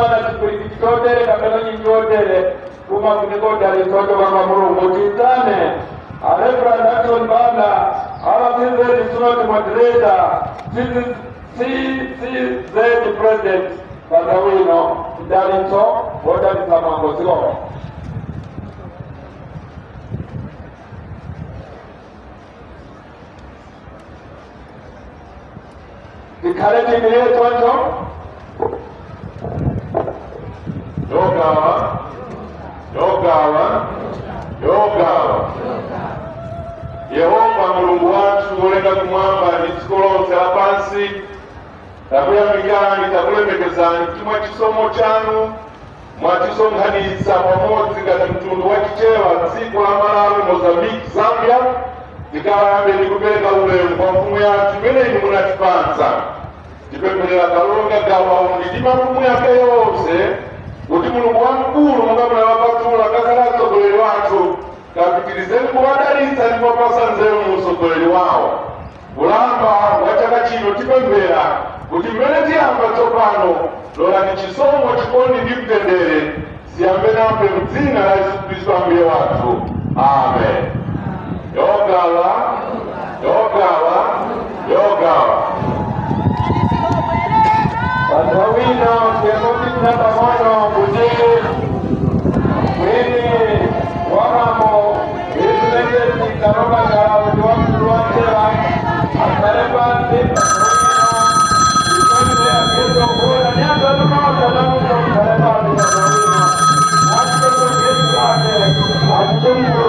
Kukumana chipirikiti chotere kapena nyingi chotere kumafuniko dalitso kwa Mulungu. Titane Reverend Jackson Banda, RCZ Synod Moderator, CCZ President Bandawino, dalitso wodalitsa mwambo zikomo. Tikhale timirire choncho. Yogawa, yogawa, yogawa. Yehova Mulungu wathu wolenga kumwamba ndi dziko lonse lapansi, takuyamikani, takulemekezani kuti mwa chisomo chanu mwatisonkhanitsa pamodzi ngati mtundu wa Chichewa, dziko la Malawi, Mozambique, Zambia. Tikalambe ndi kupereka ulemu kwa mfumu yathu imene inu munatipatsa. Tipempherera kalonga gawa undi ndi mafumu yake yonse kuti Mulungu wamkulu monga munawapatula kakhala atsogoleri wathu, kapitirizeni kuwadalitsa ndi kuwapatsa nzeru mu utsogoleri wawo. Kulamba wa chaka chino tipemphera kuti mmene tiyamba tsopano, lolani chisomo, chikondi ndi mtendere ziyambe nafe m'dzina la Yesu Khristu Ambuye wathu. Amen. Yogawa, yogawa, yogawa. Bandawino tiyekopitira pang'ono kuti mwini wamamo izimenezi kalonga gawa ndi wamkulu wa Chewa akhale pansi. Bandawino ipembe akezokola nyazanumasa namuso mkhale pansi. Bandawino